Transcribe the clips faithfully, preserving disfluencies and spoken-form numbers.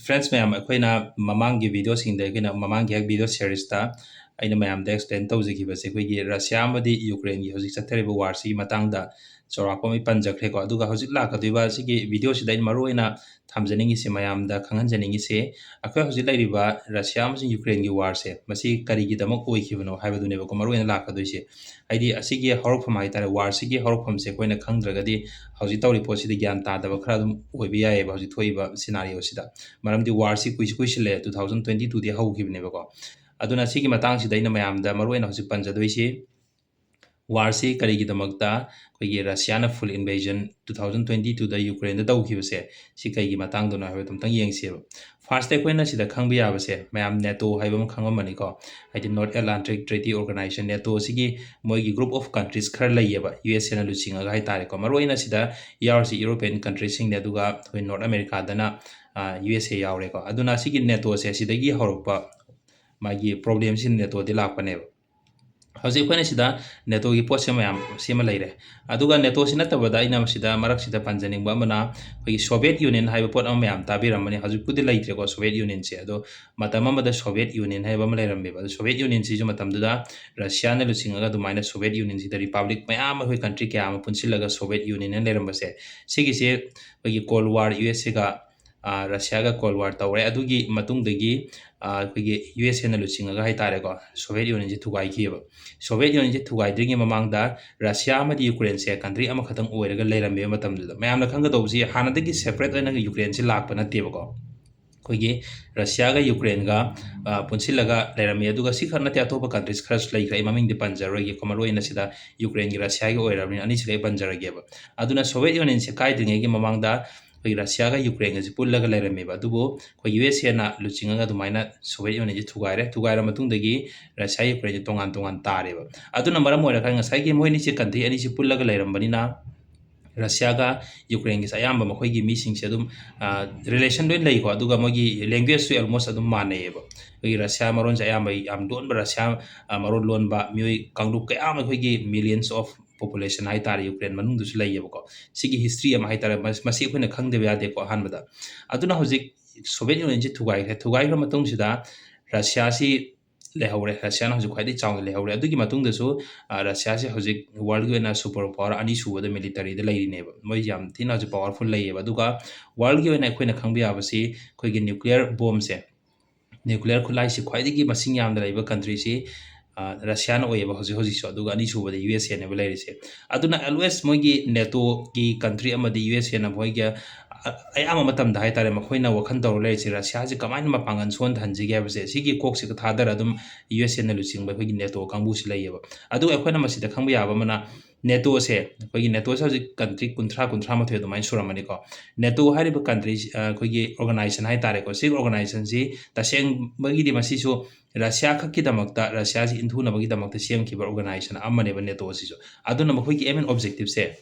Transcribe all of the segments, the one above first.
Friends ꯃꯌꯥꯝ, ꯑꯩꯈꯣꯏꯅ ꯃꯃꯥꯡꯒꯤ videoꯁꯤꯡꯗ, ꯑꯩꯈꯣꯏꯅ ꯃꯃꯥꯡꯒꯤ ꯍꯦꯛ video seriesꯇ ꯑꯩꯅ ꯃꯌꯥꯝꯗ explain ꯇꯧꯖꯈꯤꯕꯁꯦ, ꯑꯩꯈꯣꯏꯒꯤ ꯔꯁꯤꯌꯥ ꯑꯃꯗꯤ ꯌꯨꯀ꯭ꯔꯦꯟꯒꯤ ꯍꯧꯖꯤꯛ ꯆꯠꯊꯔꯤꯕ warꯁꯤꯒꯤ ꯃꯇꯥꯡꯗ ꯆꯥꯎꯔꯥꯛꯄ ꯑꯃ ꯄꯟꯖꯈ꯭ꯔꯦꯀꯣ꯫ ꯑꯗꯨꯒ ꯍꯧꯖꯤꯛ ꯂꯥꯛꯀꯗꯣꯏꯕ ꯁꯤꯒꯤ videoꯁꯤꯗ ꯑꯩꯅ ꯃꯔꯨ ꯑꯣꯏꯅ ꯊꯝꯖꯅꯤꯡꯉꯤꯁꯦ, ꯃꯌꯥꯝꯗ ꯈꯪꯍꯟꯖꯅꯤꯡꯉꯤꯁꯦ, ꯑꯩꯈꯣꯏ ꯍꯧꯖꯤꯛ ꯂꯩꯔꯤꯕ ꯔꯁꯤꯌꯥ ꯑꯃꯁꯨꯡ ꯌꯨꯀ꯭ꯔꯦꯟꯒꯤ warꯁꯦ, ꯃꯁꯤ ꯀꯔꯤꯒꯤꯗꯃꯛ ꯑꯣꯏꯈꯤꯕꯅꯣ ꯍꯥꯏꯕꯗꯨꯅꯦꯕꯀꯣ ꯃꯔꯨ ꯑꯣꯏꯅ ꯂꯥꯛꯀꯗꯣꯏꯁꯦ꯫ ꯍꯥꯏꯗꯤ ꯑꯁꯤꯒꯤ ꯍꯧꯔꯛꯐꯝ ꯍꯥꯏꯇꯥꯔꯦ, warꯁꯤꯒꯤ ꯍꯧꯔꯛꯐꯝꯁꯦ ꯑꯩꯈꯣꯏꯅ ꯈꯪꯗ꯭ꯔꯒꯗꯤ ꯍꯧꯖꯤꯛ ꯇꯧꯔꯤ ꯄꯣꯠꯁꯤꯗ ꯒ꯭ꯌꯥꯟ ꯇꯥꯗꯕ ꯈꯔ ꯑꯗꯨꯝ ꯑꯣꯏꯕ ꯌꯥꯏꯑꯕ ꯍꯧꯖꯤꯛ ꯊꯣꯛꯏꯕ scenarioꯁꯤꯗ꯫ ꯃꯔꯝꯗꯤ warꯁꯤ ꯀꯨꯏꯁꯨ ꯀꯨꯏꯁꯤꯜꯂꯦ, two thousand twenty twoꯗꯤ ꯍꯧꯈꯤꯕꯅꯦꯕꯀꯣ꯫ ꯑꯗꯨꯅ ꯁꯤꯒꯤ ꯃꯇꯥꯡꯁꯤꯗ ꯑꯩꯅ ꯃꯌꯥꯝꯗ ꯃꯔꯨ ꯑꯣꯏꯅ ꯍꯧꯖꯤꯛ ꯄꯟꯖꯗꯣꯏꯁꯤ, warꯁꯤ ꯀꯔꯤꯒꯤꯗꯃꯛꯇ ꯑꯩꯈꯣꯏꯒꯤ ꯔꯁꯤꯌꯥꯅ full invasion two thousand twenty twoꯗ ꯌꯨꯀ꯭ꯔꯦꯟꯗ ꯇꯧꯈꯤꯕꯁꯦ, ꯁꯤ ꯀꯩꯒꯤ ꯃꯇꯥꯡꯗꯅꯣ ꯍꯥꯏꯕꯗꯣ ꯑꯝꯇꯪ ꯌꯦꯡꯁꯦꯕ꯫ Firstꯇ ꯑꯩꯈꯣꯏꯅ ꯁꯤꯗ ꯈꯪꯕ ꯌꯥꯕꯁꯦ, ꯃꯌꯥꯝ NATO ꯍꯥꯏꯕ ꯑꯃ ꯈꯪꯉꯝꯃꯅꯤꯀꯣ, ꯍꯥꯏꯗꯤ North Atlantic Treaty Organization, NATOꯁꯤꯒꯤ ꯃꯣꯏꯒꯤ group of countries ꯈꯔ ꯂꯩꯌꯦꯕ, USAꯅ ꯂꯨꯆꯤꯡꯉꯒ ꯍꯥꯏꯇꯥꯔꯦꯀꯣ꯫ ꯃꯔꯨ ꯑꯣꯏꯅ ꯁꯤꯗ ꯌꯥꯎꯔꯤꯁꯤ European countryꯁꯤꯡꯅꯦ, ꯑꯗꯨꯒ ꯑꯩꯈꯣꯏ North Americaꯗꯅ USA ꯌꯥꯎꯔꯦꯀꯣ꯫ ꯑꯗꯨꯅ ꯁꯤꯒꯤ NATOꯁꯦ ꯁꯤꯗꯒꯤ ꯍꯧꯔꯛꯄ ꯃꯥꯒꯤ problemꯁꯤ NATOꯗꯤ ꯂꯥꯛꯄꯅꯦꯕ꯫ ꯍꯧꯖꯤꯛ ꯑꯩꯈꯣꯏꯅ ꯁꯤꯗ NATOꯒꯤ ꯄꯣꯠꯁꯦ ꯃꯌꯥꯝ ꯁꯤꯃ ꯂꯩꯔꯦ꯫ ꯑꯗꯨꯒ NATOꯁꯤ ꯅꯠꯇꯕꯗ ꯑꯩꯅ ꯃꯁꯤꯗ ꯃꯔꯛꯁꯤꯗ ꯄꯟꯖꯅꯤꯡꯕ ꯑꯃꯅ, ꯑꯩꯈꯣꯏꯒꯤ Soviet Union ꯍꯥꯏꯕ ꯄꯣꯠ ꯑꯃ ꯃꯌꯥꯝ ꯇꯥꯕꯤꯔꯝꯃꯅꯤ꯫ ꯍꯧꯖꯤꯛꯄꯨꯗꯤ ꯂꯩꯇ꯭ꯔꯦꯀꯣ Soviet Unionꯁꯦ, ꯑꯗꯣ ꯃꯇꯝ ꯑꯃꯗ Soviet Union ꯍꯥꯏꯕ ꯑꯃ ꯂꯩꯔꯝꯃꯦꯕ꯫ ꯑꯗꯣ Soviet Unionꯁꯤꯁꯨ ꯃꯇꯝꯗꯨꯗ ꯔꯁꯤꯌꯥꯅ ꯂꯨꯆꯤꯡꯉꯒ ꯑꯗꯨꯃꯥꯏꯅ Soviet Unionꯁꯤꯗ republic ꯃꯌꯥꯝ, ꯑꯩꯈꯣꯏ country ꯀꯌꯥ ꯑꯃ ꯄꯨꯟꯁꯤꯜꯂꯒ Soviet Union ꯍꯥꯏꯅ ꯂꯩꯔꯝꯕꯁꯦ, ꯁꯤꯒꯤꯁꯦ ꯑꯩꯈꯣꯏꯒꯤ Cold War, USAꯒ ꯑ, ꯔꯁꯤꯌꯥꯒ Cold War ꯇꯧꯔꯦ꯫ ꯑꯗꯨꯒꯤ ꯃꯇꯨꯡꯗꯒꯤ, ꯑ, ꯑꯩꯈꯣꯏꯒꯤ USAꯅ ꯂꯨꯆꯤꯡꯉꯒ ꯍꯥꯏꯇꯥꯔꯦꯀꯣ, Soviet Unionꯁꯦ ꯊꯨꯒꯥꯏꯈꯤꯑꯕ꯫ Soviet Unionꯁꯦ ꯊꯨꯒꯥꯏꯗ꯭ꯔꯤꯉꯩ ꯃꯃꯥꯡꯗ ꯔꯁꯤꯌꯥ ꯑꯃꯗꯤ ꯌꯨꯀ꯭ꯔꯦꯟꯁꯦ country ꯑꯃꯈꯛꯇꯪ ꯑꯣꯏꯔꯒ ꯂꯩꯔꯝꯃꯦꯕ ꯃꯇꯝꯗꯨꯗ꯫ ꯃꯌꯥꯝꯅ ꯈꯪꯒꯗꯧꯕꯁꯤ, ꯍꯥꯟꯅꯗꯒꯤ separate ꯑꯣꯏꯅ ꯌꯨꯀ꯭ꯔꯦꯟꯁꯦ ꯂꯥꯛꯄ ꯅꯠꯇꯦꯕꯀꯣ꯫ ꯑꯩꯈꯣꯏꯒꯤ ꯔꯁꯤꯌꯥꯒ ꯌꯨꯀ꯭ꯔꯦꯟꯒ, ꯑ, ꯄꯨꯟꯁꯤꯜꯂꯒ ꯂꯩꯔꯝꯃꯤ꯫ ꯑꯗꯨꯒ ꯁꯤ ꯈꯛ ꯅꯠꯇꯦ, ꯑꯇꯣꯞꯄ countries ꯈꯔꯁꯨ ꯂꯩꯈ꯭ꯔꯦ, ꯑꯩ ꯃꯃꯤꯡꯗꯤ ꯄꯟꯖꯔꯣꯏꯒꯦꯀꯣ, ꯃꯔꯨ ꯑꯣꯏꯅ ꯁꯤꯗ ꯌꯨꯀ꯭ꯔꯦꯟꯒꯤ, ꯔꯁꯤꯌꯥꯒꯤ ꯑꯣꯏꯔꯕꯅꯤꯅ ꯑꯅꯤꯁꯤꯗ ꯑꯩ ꯄꯟꯖꯔꯒꯦꯕ꯫ ꯑꯗꯨꯅ Soviet Unionꯁꯦ ꯀꯥꯏꯗ꯭ꯔꯤꯉꯩꯒꯤ ꯃꯃꯥꯡꯗ ꯑꯩꯈꯣꯏꯒꯤ ꯔꯁꯤꯌꯥꯒ ꯌꯨꯀ꯭ꯔꯦꯟꯒꯁꯦ ꯄꯨꯜꯂꯒ ꯂꯩꯔꯝꯃꯦꯕ꯫ ꯑꯗꯨꯕꯨ ꯑꯩꯈꯣꯏ USAꯅ ꯂꯨꯆꯤꯡꯉꯒ ꯑꯗꯨꯃꯥꯏꯅ Soviet Unionꯁꯦ ꯊꯨꯒꯥꯏꯔꯦ꯫ ꯊꯨꯒꯥꯏꯔ ꯃꯇꯨꯡꯗꯒꯤ ꯔꯁꯤꯌꯥ, ꯌꯨꯀ꯭ꯔꯦꯟꯁꯦ ꯇꯣꯉꯥꯟ ꯇꯣꯉꯥꯟ ꯇꯥꯔꯦꯕ꯫ ꯑꯗꯨꯅ ꯃꯔꯝ ꯑꯣꯏꯔꯀꯥꯟꯗ ꯉꯁꯥꯏꯒꯤ ꯃꯣꯏ ꯑꯅꯤꯁꯦ country ꯑꯅꯤꯁꯦ ꯄꯨꯜꯂꯒ ꯂꯩꯔꯝꯕꯅꯤꯅ ꯔꯁꯤꯌꯥꯒ ꯌꯨꯀ꯭ꯔꯦꯟꯒꯤꯁꯦ ꯑꯌꯥꯝꯕ ꯃꯈꯣꯏꯒꯤ ꯃꯤꯁꯤꯡꯁꯦ ꯑꯗꯨꯝ, ꯑ, relation ꯂꯣꯏ ꯂꯩꯀꯣ꯫ ꯑꯗꯨꯒ ꯃꯣꯏꯒꯤ languageꯁꯨ almost ꯑꯗꯨꯝ ꯃꯥꯟꯅꯩꯌꯦꯕ꯫ ꯑꯩꯈꯣꯏꯒꯤ ꯔꯁꯤꯌꯥ ꯃꯔꯣꯟꯁꯦ ꯑꯌꯥꯝꯕ ꯌꯥꯝ ꯂꯣꯟꯕ, ꯔꯁꯤꯌꯥ, ꯑ, ꯃꯔꯣꯟ ꯂꯣꯟꯕ ꯃꯤꯑꯣꯏ ꯀꯥꯡꯂꯨꯞ ꯀꯌꯥ ꯑꯃ, ꯑꯩꯈꯣꯏꯒꯤ millions of population ꯍꯥꯏꯇꯥꯔꯦ, ꯌꯨꯀ꯭ꯔꯦꯟ ꯃꯅꯨꯡꯗꯁꯨ ꯂꯩꯌꯦꯕꯀꯣ꯫ ꯁꯤꯒꯤ history ꯑꯃ ꯍꯥꯏꯇꯥꯔꯦ, ꯃꯁ-, ꯃꯁꯤ ꯑꯩꯈꯣꯏꯅ ꯈꯪꯗꯕ ꯌꯥꯗꯦꯀꯣ꯫ ꯑꯍꯥꯟꯕꯗ, ꯑꯗꯨꯅ ꯍꯧꯖꯤꯛ ꯁꯣꯚꯤꯌꯦꯠ ꯌꯨꯅꯤꯌꯟꯁꯤ ꯊꯨꯒꯥꯏꯈ꯭ꯔꯦ꯫ ꯊꯨꯒꯥꯏꯈ꯭ꯔ ꯃꯇꯨꯡꯁꯤꯗ ꯔꯁꯤꯌꯥꯁꯤ ꯂꯩꯍꯧꯔꯦ꯫ ꯔꯁꯤꯌꯥꯅ ꯍꯧꯖꯤꯛ ꯈ꯭ꯋꯥꯏꯗꯒꯤ ꯆꯥꯎꯅ ꯂꯩꯍꯧꯔꯦ꯫ ꯑꯗꯨꯒꯤ ꯃꯇꯨꯡꯗꯁꯨ, ꯑ, ꯔꯁꯤꯌꯥꯁꯤ ꯍꯧꯖꯤꯛ ꯋꯥꯔꯜꯒꯤ ꯑꯣꯏꯅ ꯁꯨꯄꯔ ꯄꯥꯋꯔ ꯑꯅꯤꯁꯨꯕꯗ ꯃꯤꯂꯤꯇꯔꯤꯗ ꯂꯩꯔꯤꯅꯦꯕ꯫ ꯃꯣꯏ ꯌꯥꯝ ꯊꯤꯅ ꯍꯧꯖꯤꯛ ꯄꯥꯋꯔꯐꯨꯜ ꯂꯩꯌꯦꯕ꯫ ꯑꯗꯨꯒ ꯋꯥꯔꯜꯒꯤ ꯑꯣꯏꯅ ꯑꯩꯈꯣꯏꯅ ꯈꯪꯕ ꯌꯥꯕꯁꯤ ꯑꯩꯈꯣꯏꯒꯤ ꯅ꯭ꯌꯨꯀ꯭ꯂꯤꯌꯔ ꯕꯣꯝꯁꯦ, ꯅ꯭ꯌꯨꯀ꯭ꯂꯤꯌꯔ ꯈꯨꯠꯂꯥꯏꯁꯤ ꯈ꯭ꯋꯥꯏꯗꯒꯤ ꯃꯁꯤꯡ ꯌꯥꯝꯅ ꯂꯩꯕ ꯀꯟꯇ꯭ꯔꯤꯁꯤ, ꯑ, ꯔꯁꯤꯌꯥꯅ ꯑꯣꯏꯌꯦꯕ ꯍꯧꯖꯤꯛ ꯍꯧꯖꯤꯛꯁꯨ꯫ ꯑꯗꯨꯒ ꯑꯅꯤꯁꯨꯕꯗ ꯌꯨ ꯑꯦꯁ ꯑꯦꯅꯦꯕ ꯂꯩꯔꯤꯁꯦ꯫ ꯑꯗꯨꯅ always ꯃꯣꯏꯒꯤ ꯅꯦꯇꯣꯒꯤ ꯀꯟꯇ꯭ꯔꯤ ꯑꯃꯗꯤ ꯌꯨ ꯑꯦꯁ ꯑꯦꯅ ꯃꯣꯏꯒꯤ, ꯑ, ꯑꯌꯥꯝꯕ ꯃꯇꯝꯗ ꯍꯥꯏꯇꯥꯔꯦ, ꯃꯈꯣꯏꯅ ꯋꯥꯈꯜ ꯇꯧꯔ ꯂꯩꯔꯤꯁꯦ ꯔꯁꯤꯌꯥꯁꯤ ꯀꯃꯥꯏꯅ ꯃꯄꯥꯡꯒꯜ ꯁꯣꯟꯊꯍꯟꯁꯤꯒꯦ ꯍꯥꯏꯕꯁꯦ, ꯁꯤꯒꯤ ꯀꯣꯛꯁꯤꯒ ꯊꯥꯗꯔ ꯑꯗꯨꯝ ꯌꯨ ꯑꯦꯁ ꯑꯦꯅ ꯂꯨꯆꯤꯡꯕ ꯑꯩꯈꯣꯏꯒꯤ ꯅꯦꯇꯣ ꯀꯥꯡꯕꯨꯁꯤ ꯂꯩꯌꯦꯕ꯫ ꯑꯗꯨꯒ ꯑꯩꯈꯣꯏꯅ ꯃꯁꯤꯗ ꯈꯪꯕ ꯌꯥꯕ ꯑꯃꯅ, ꯅꯦꯇꯣꯁꯦ, ꯑꯩꯈꯣꯏꯒꯤ ꯅꯦꯇꯣꯁꯦ ꯍꯧꯖꯤꯛ ꯀꯟꯇ꯭ꯔꯤ ꯀꯨꯟꯊ꯭ꯔꯥ, ꯀꯨꯟꯊ꯭ꯔꯥ ꯃꯥꯊꯣꯏ ꯑꯗꯨꯃꯥꯏꯅ ꯁꯨꯔꯝꯃꯅꯤꯀꯣ꯫ ꯅꯦꯇꯣ ꯍꯥꯏꯔꯤꯕ ꯀꯟꯇ꯭ꯔꯤ, ꯑ, ꯑꯩꯈꯣꯏꯒꯤ ꯑꯣꯔꯒꯅꯥꯏꯖꯦꯁꯟ ꯍꯥꯏꯇꯥꯔꯦꯀꯣ, ꯁꯤ ꯑꯣꯔꯒꯅꯥꯏꯖꯦꯁꯟꯁꯤ ꯇꯁꯦꯡꯕꯒꯤꯗꯤ ꯃꯁꯤꯁꯨ ꯔꯁꯤꯌꯥ ꯈꯛꯀꯤꯗꯃꯛꯇ, ꯔꯁꯤꯌꯥꯁꯤ ꯏꯟꯊꯨꯅꯕꯒꯤꯗꯃꯛꯇ ꯁꯦꯝꯈꯤꯕ ꯑꯣꯔꯒꯅꯥꯏꯖꯦꯁꯟ ꯑꯃꯅꯦꯕ ꯅꯦꯇꯣ ꯑꯁꯤꯁꯨ꯫ ꯑꯗꯨꯅ ꯃꯈꯣꯏꯒꯤ aim and objectiveꯁꯦ,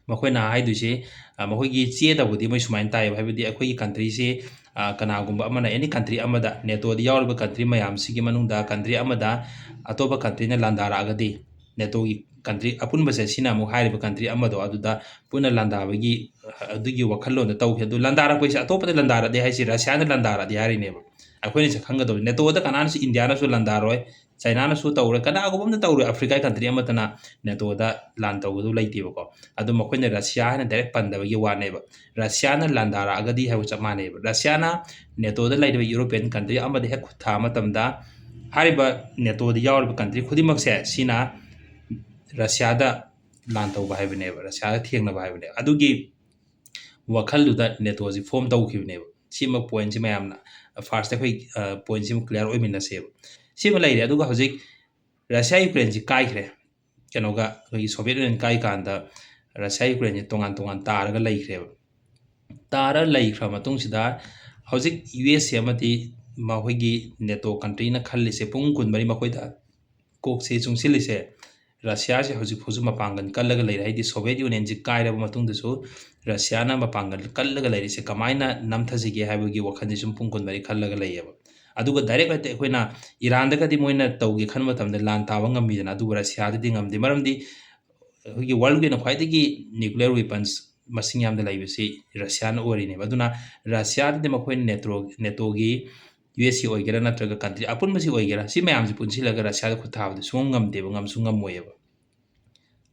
ꯃꯈꯣꯏꯅ ꯍꯥꯏꯗꯣꯏꯁꯤ, ꯑ, ꯃꯈꯣꯏꯒꯤ ꯆꯦꯗꯕꯨꯗꯤ ꯃꯣꯏ ꯁꯨꯃꯥꯏꯅ ꯇꯥꯏꯌꯦꯕ, ꯍꯥꯏꯕꯗꯤ ꯑꯩꯈꯣꯏꯒꯤ ꯀꯟꯇ꯭ꯔꯤꯁꯤ, ꯑ, ꯀꯅꯥꯒꯨꯝꯕ ꯑꯃꯅ, any country ꯑꯃꯗ, ꯅꯦꯇꯣꯗ ꯌꯥꯎꯔꯤꯕ ꯀꯟꯇ꯭ꯔꯤ ꯃꯌꯥꯝꯁꯤꯒꯤ ꯃꯅꯨꯡꯗ ꯀꯟꯇ꯭ꯔꯤ ꯑꯃꯗ ꯑꯇꯣꯞꯄ ꯀꯟꯇ꯭ꯔꯤꯅ ꯂꯥꯟꯗꯥꯔꯛꯑꯒꯗꯤ, ꯅꯦꯇꯣꯒꯤ ꯀꯟꯇ꯭ꯔꯤ ꯑꯄꯨꯟꯕꯁꯦ ꯁꯤꯅ ꯑꯃꯨꯛ ꯍꯥꯏꯔꯤꯕ ꯀꯟꯇ꯭ꯔꯤ ꯑꯃꯗꯣ ꯑꯗꯨꯗ ꯄꯨꯟꯅ ꯂꯥꯟꯗꯥꯕꯒꯤ, ꯑ, ꯑꯗꯨꯒꯤ ꯋꯥꯈꯜꯂꯣꯟꯗ ꯇꯧꯈꯤ꯫ ꯑꯗꯨ ꯂꯥꯟꯗꯥꯔꯛꯄ ꯍꯥꯏꯁꯦ ꯑꯇꯣꯞꯄꯗ ꯂꯥꯟꯗꯥꯔꯛꯑꯗꯤ ꯍꯥꯏꯁꯦ ꯔꯁꯤꯌꯥꯅ ꯂꯥꯟꯗꯥꯔꯛꯑꯗꯤ ꯍꯥꯏꯔꯤꯅꯦꯕ꯫ ꯑꯩꯈꯣꯏꯅꯁꯨ ꯈꯪꯒꯗꯧꯅꯤ, ꯅꯦꯇꯣꯗ ꯀꯅꯥꯅꯁꯨ, ꯏꯟꯗꯤꯌꯥꯅꯁꯨ ꯂꯥꯟꯗꯥꯔꯣꯏ, ꯆꯥꯏꯅꯥꯅꯁꯨ ꯇꯧꯔꯣꯏ, ꯀꯅꯥꯒꯨꯝꯕ ꯑꯝꯇ ꯇꯧꯔꯣꯏ, ꯑꯐ꯭ꯔꯤꯀꯥꯒꯤ ꯀꯟꯇ꯭ꯔꯤ ꯑꯃꯠꯇꯅ ꯅꯦꯇꯣꯗ ꯂꯥꯟ ꯇꯧꯒꯗꯧ ꯂꯩꯇꯦꯕꯀꯣ꯫ ꯑꯗꯨ ꯃꯈꯣꯏꯅ ꯔꯁꯤꯌꯥ ꯍꯥꯏꯅ ꯗꯥꯏꯔꯦꯛ ꯄꯟꯗꯕꯒꯤ ꯋꯥꯅꯦꯕ꯫ ꯔꯁꯤꯌꯥꯅ ꯂꯥꯟꯗꯥꯔꯛꯑꯒꯗꯤ ꯍꯥꯏꯕ ꯆꯞ ꯃꯥꯟꯅꯩꯕ꯫ ꯔꯁꯤꯌꯥꯅ ꯅꯦꯇꯣꯗ ꯂꯩꯔꯤꯕ ꯌꯨꯔꯣꯄꯤꯌꯟ ꯀꯟꯇ꯭ꯔꯤ ꯑꯃꯗ ꯍꯦꯛ ꯈꯨꯠ ꯊꯥꯕ ꯃꯇꯝꯗ, ꯍꯥꯏꯔꯤꯕ ꯅꯦꯇꯣꯗ ꯌꯥꯎꯔꯤꯕ ꯀꯟꯇ꯭ꯔꯤ ꯈꯨꯗꯤꯡꯃꯛꯁꯦ ꯁꯤꯅ ꯔꯁꯤꯌꯥꯗ ꯂꯥꯟ ꯇꯧꯕ ꯍꯥꯏꯕꯅꯦꯕ, ꯔꯁꯤꯌꯥꯗ ꯊꯦꯡꯅꯕ ꯍꯥꯏꯕꯅꯦꯕ꯫ ꯑꯗꯨꯒꯤ ꯋꯥꯈꯜꯗꯨꯗ ꯅꯦꯇꯣꯁꯤ ꯐꯣꯝ ꯇꯧꯈꯤꯕꯅꯦꯕ꯫ ꯁꯤꯃ ꯄꯣꯏꯟꯁꯤ ꯃꯌꯥꯝꯅ ꯐꯥꯔꯁꯇ ꯑꯩꯈꯣꯏ, ꯑ, ꯄꯣꯏꯟꯁꯤꯃ ꯀ꯭ꯂꯤꯌꯥꯔ ꯑꯣꯏꯃꯤꯟꯅꯁꯦꯕ꯫ ꯁꯤꯃ ꯂꯩꯔꯦ꯫ ꯑꯗꯨꯒ ꯍꯧꯖꯤꯛ ꯔꯁꯤꯌꯥ ꯌꯨꯀ꯭ꯔꯦꯟꯁꯤ ꯀꯥꯏꯈ꯭ꯔꯦ꯫ ꯀꯩꯅꯣꯒ ꯑꯩꯈꯣꯏꯒꯤ ꯁꯣꯚꯤꯌꯦꯠ ꯌꯨꯅꯤꯌꯟ ꯀꯥꯏꯀꯥꯟꯗ ꯔꯁꯤꯌꯥ ꯌꯨꯀ꯭ꯔꯦꯟꯁꯤ ꯇꯣꯉꯥꯟ ꯇꯣꯉꯥꯟ ꯇꯥꯔꯒ ꯂꯩꯈ꯭ꯔꯦꯕ꯫ ꯇꯥꯔ ꯂꯩꯈ꯭ꯔ ꯃꯇꯨꯡꯁꯤꯗ ꯍꯧꯖꯤꯛ ꯌꯨ ꯑꯦꯁ ꯑꯦ ꯑꯃꯗꯤ ꯃꯈꯣꯏꯒꯤ ꯅꯦꯇꯣ ꯀꯟꯇ꯭ꯔꯤꯅ ꯈꯜꯂꯤꯁꯦ, ꯄꯨꯡ ꯀꯨꯟꯃꯔꯤ ꯃꯈꯣꯏꯗ ꯀꯣꯛꯁꯦ ꯆꯨꯡꯁꯤꯜꯂꯤꯁꯦ, ꯔꯁꯤꯌꯥꯁꯦ ꯍꯧꯖꯤꯛ ꯐꯥꯎꯁꯨ ꯃꯄꯥꯡꯒꯜ ꯀꯜꯂꯒ ꯂꯩꯔꯦ꯫ ꯍꯥꯏꯗꯤ ꯁꯣꯚꯤꯌꯦꯠ ꯌꯨꯅꯤꯌꯟꯁꯤ ꯀꯥꯏꯔꯕ ꯃꯇꯨꯡꯗꯁꯨ ꯔꯁꯤꯌꯥꯅ ꯃꯄꯥꯡꯒꯜ ꯀꯜꯂꯒ ꯂꯩꯔꯤꯁꯦ ꯀꯃꯥꯏꯅ ꯅꯝꯊꯁꯤꯒꯦ ꯍꯥꯏꯕꯒꯤ ꯋꯥꯈꯜꯁꯦ ꯁꯨꯝ ꯄꯨꯡ ꯀꯨꯟꯃꯔꯤ ꯈꯜꯂꯒ ꯂꯩꯌꯦꯕ꯫ ꯑꯗꯨꯒ ꯗꯥꯏꯔꯦꯛ ꯍꯦꯛꯇ ꯑꯩꯈꯣꯏꯅ ꯏꯔꯥꯟꯗꯒꯗꯤ ꯃꯣꯏꯅ ꯇꯧꯒꯦ ꯈꯟꯕ ꯃꯇꯝꯗ ꯂꯥꯟ ꯇꯥꯕ ꯉꯝꯃꯤꯗꯅ, ꯑꯗꯨꯕꯨ ꯔꯁꯤꯌꯥꯗꯗꯤ ꯉꯝꯗꯦ꯫ ꯃꯔꯝꯗꯤ ꯑꯩꯈꯣꯏꯒꯤ ꯋꯥꯔꯜꯒꯤ ꯑꯣꯏꯅ ꯈ꯭ꯋꯥꯏꯗꯒꯤ ꯅ꯭ꯌꯨꯀ꯭ꯂꯤꯌꯔ ꯋꯦꯄꯟꯁ ꯃꯁꯤꯡ ꯌꯥꯝꯅ ꯂꯩꯕꯁꯤ ꯔꯁꯤꯌꯥꯅ ꯑꯣꯏꯔꯤꯅꯦꯕ꯫ ꯑꯗꯨꯅ ꯔꯁꯤꯌꯥꯗꯗꯤ ꯃꯈꯣꯏꯅ ꯅꯦꯇ꯭ꯔꯣ ꯅꯦꯇꯣꯒꯤ ꯌꯨ ꯑꯦꯁ ꯑꯦ ꯑꯣꯏꯒꯦꯔꯥ ꯅꯠꯇ꯭ꯔꯒ ꯀꯟꯇ꯭ꯔꯤ ꯑꯄꯨꯟꯕꯁꯤ ꯑꯣꯏꯒꯦꯔꯥ, ꯁꯤ ꯃꯌꯥꯝꯁꯤ ꯄꯨꯟꯁꯤꯜꯂꯒ ꯔꯁꯤꯌꯥꯗ ꯈꯨꯠ ꯊꯥꯕꯗꯤ ꯁꯨꯡꯉꯝ ꯉꯝꯗꯦꯕ, ꯉꯝꯁꯨ ꯉꯝꯃꯣꯏꯑꯕ꯫